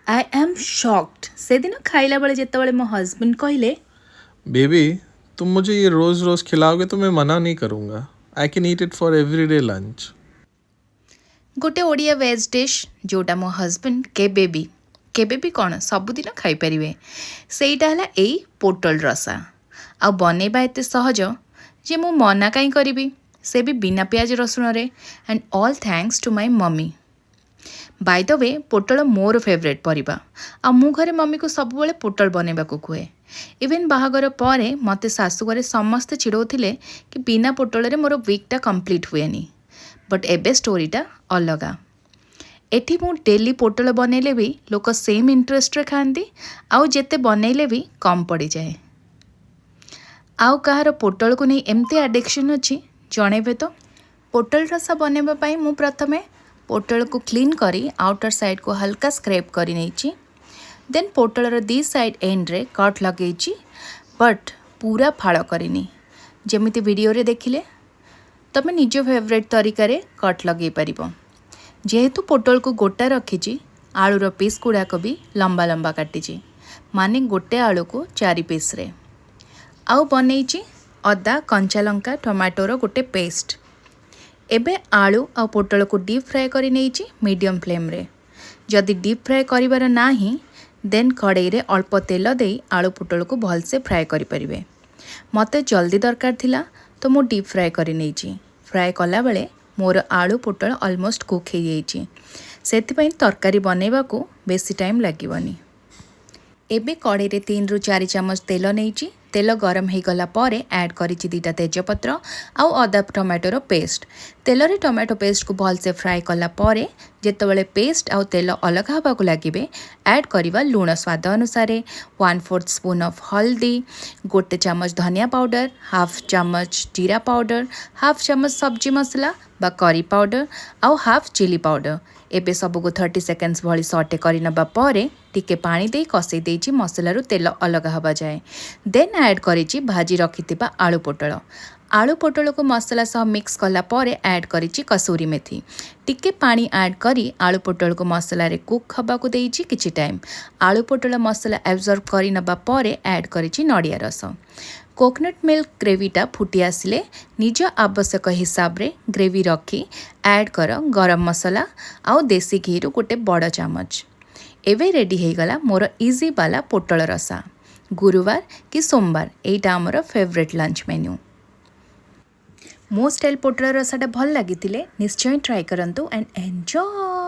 I am shocked. ସେଦିନ ଖାଇଲା ବେଳେ ଯେତେବେଳେ ମୋ ହଜବେଣ୍ଡ କହିଲେ, "बेबी, तुम मुझे ये रोज़ रोज़ खिलाओगे तो मैं मना नहीं करूँगा। I can eat it for every day lunch." ଗୋଟେ ଓଡ଼ିଆ ଭେଜ୍ ଡିଶ୍, ଯେଉଁଟା ମୋ ହଜବେଣ୍ଡ କେବେ ବି, କେବେ ବି କ'ଣ, ସବୁଦିନ ଖାଇପାରିବେ, ସେଇଟା ହେଲା ଏଇ ପୋଟଳ ରସା। ଆଉ ବନେଇବା ଏତେ ସହଜ ଯେ ମୁଁ ମନା କାହିଁ କରିବି? ସେ ବି ବିନା ପିଆଜ ରସୁଣରେ, and all thanks to my mummy. By the way, ପୋଟଳ ମୋର ଫେଭରେଟ୍ ପରିବା ଆଉ ମୁଁ ଘରେ ମମିକୁ ସବୁବେଳେ ପୋଟଳ ବନେଇବାକୁ କୁହେ। ଇଭେନ୍ ବାହାଘର ପରେ ମୋତେ ଶାଶୁଘରେ ସମସ୍ତେ ଚିଡ଼ଉଥିଲେ କି ବିନା ପୋଟଳରେ ମୋର ୱିକ୍ଟା କମ୍ପ୍ଲିଟ୍ ହୁଏନି। ବଟ୍ ଏବେ ଷ୍ଟୋରିଟା ଅଲଗା। ଏଠି ମୁଁ ଡେଲି ପୋଟଳ ବନେଇଲେ ବି ଲୋକ ସେମ୍ ଇଣ୍ଟରେଷ୍ଟରେ ଖାଆନ୍ତି ଆଉ ଯେତେ ବନେଇଲେ ବି କମ୍ ପଡ଼ିଯାଏ। ଆଉ କାହାର ପୋଟଳକୁ ନେଇ ଏମିତି ଆଡ଼ିକ୍ସନ୍ ଅଛି, ଜଣେଇବେ ତ। ପୋଟଳ ରସା ବନେଇବା ପାଇଁ ମୁଁ ପ୍ରଥମେ ପୋଟଳକୁ କ୍ଲିନ୍ କରି ଆଉଟର ସାଇଡ଼୍କୁ ହାଲକା ସ୍କ୍ରେପ୍ କରି ନେଇଛି। ଦେନ୍ ପୋଟଳର ଦି ସାଇଡ଼୍ ଏଣ୍ଡରେ କଟ୍ ଲଗେଇଛି, ବଟ୍ ପୁରା ଫାଳ କରିନି, ଯେମିତି ଭିଡ଼ିଓରେ ଦେଖିଲେ। ତମେ ନିଜ ଫେଭରେଟ୍ ତରିକାରେ କଟ୍ ଲଗେଇ ପାରିବ। ଯେହେତୁ ପୋଟଳକୁ ଗୋଟା ରଖିଛି, ଆଳୁର ପିସ୍ ଗୁଡ଼ାକ ବି ଲମ୍ବା ଲମ୍ବା କାଟିଛି, ମାନେ ଗୋଟେ ଆଳୁକୁ ଚାରି ପିସ୍ରେ। ଆଉ ବନେଇଛି ଅଦା, କଞ୍ଚା ଲଙ୍କା, ଟମାଟୋର ଗୋଟେ ପେଷ୍ଟ। ଏବେ ଆଳୁ ଆଉ ପୋଟଳକୁ ଡିପ୍ ଫ୍ରାଏ କରି ନେଇଛି ମିଡ଼ିୟମ୍ ଫ୍ଲେମ୍ରେ। ଯଦି ଡିପ୍ ଫ୍ରାଏ କରିବାର ନାହିଁ, ଦେନ୍ କଡ଼େଇରେ ଅଳ୍ପ ତେଲ ଦେଇ ଆଳୁ ପୋଟଳକୁ ଭଲସେ ଫ୍ରାଏ କରିପାରିବେ। ମୋତେ ଜଲ୍ଦି ଦରକାର ଥିଲା ତ ମୁଁ ଡିପ୍ ଫ୍ରାଏ କରି ନେଇଛି। ଫ୍ରାଏ କଲାବେଳେ ମୋର ଆଳୁ ପୋଟଳ ଅଲମୋଷ୍ଟ କୁକ୍ ହେଇଯାଇଛି, ସେଥିପାଇଁ ତରକାରୀ ବନେଇବାକୁ ବେଶୀ ଟାଇମ୍ ଲାଗିବନି। ଏବେ କଡ଼େଇରେ 3ରୁ 4 ଚାମଚ ତେଲ ନେଇଛି। ତେଲ ଗରମ ହେଇଗଲା ପରେ ଆଡ଼୍ କରିଛି 2ଟା ତେଜପତ୍ର ଆଉ ଅଦା ଟମାଟୋର ପେଷ୍ଟ। ତେଲରେ ଟମାଟୋ ପେଷ୍ଟକୁ ଭଲସେ ଫ୍ରାଏ କଲା ପରେ, ଯେତେବେଳେ ପେଷ୍ଟ ଆଉ ତେଲ ଅଲଗା ହେବାକୁ ଲାଗିବେ, ଆଡ଼୍ କରିବା ଲୁଣ ସ୍ୱାଦ ଅନୁସାରେ, 1/4 ସ୍ପୁନ୍ ଅଫ୍ ହଳଦୀ, 1 ଚାମଚ ଧନିଆ ପାଉଡ଼ର, ହାଫ୍ ଚାମଚ ଜିରା ପାଉଡ଼ର, ହାଫ୍ ଚାମଚ ସବଜି ମସଲା ବା କରି ପାଉଡ଼ର ଆଉ ହାଫ୍ ଚିଲି ପାଉଡ଼ର। ଏବେ ସବୁକୁ 30 ସେକେଣ୍ଡସ୍ ଭଳି ସଟେ କରିନେବା ପରେ ଟିକେ ପାଣି ଦେଇ କଷେଇ ଦେଇଛି ମସଲାରୁ ତେଲ ଅଲଗା ହେବା ଯାଏ। ଦେନ୍ ଆଡ଼୍ କରିଛି ଭାଜି ରଖିଥିବା ଆଳୁ ପୋଟଳ। ଆଳୁ ପୋଟଳକୁ ମସଲା ସହ ମିକ୍ସ କଲା ପରେ ଆଡ଼୍ କରିଛି କସୁରୀ ମେଥି। ଟିକେ ପାଣି ଆଡ଼୍ କରି ଆଳୁ ପୋଟଳକୁ ମସଲାରେ କୁକ୍ ହେବାକୁ ଦେଇଛି କିଛି ଟାଇମ୍। ଆଳୁ ପୋଟଳ ମସଲା ଆବଜର୍ବ କରିନେବା ପରେ ଆଡ଼୍ କରିଛି ନଡ଼ିଆ ରସ। କୋକୋନଟ୍ ମିଲ୍କ ଗ୍ରେଭିଟା ଫୁଟି ଆସିଲେ ନିଜ ଆବଶ୍ୟକ ହିସାବରେ ଗ୍ରେଭି ରଖି ଆଡ଼୍ କର ଗରମ ମସଲା ଆଉ ଦେଶୀ ଘିରୁ ଗୋଟେ ବଡ଼ ଚାମଚ। ଏବେ ରେଡ଼ି ହେଇଗଲା ମୋର ଇଜି ବାଲା ପୋଟଳ ରସା। ଗୁରୁବାର କି ସୋମବାର ଏଇଟା ଆମର ଫେଭରେଟ୍ ଲଞ୍ଚ ମେନ୍ୟୁ। ମୋ ଷ୍ଟାଇଲ୍ ପୋଟଳ ରସାଟା ଭଲ ଲାଗିଥିଲେ ନିଶ୍ଚୟ ଟ୍ରାଏ କରନ୍ତୁ ଆଣ୍ଡ ଏନ୍ଜୟ।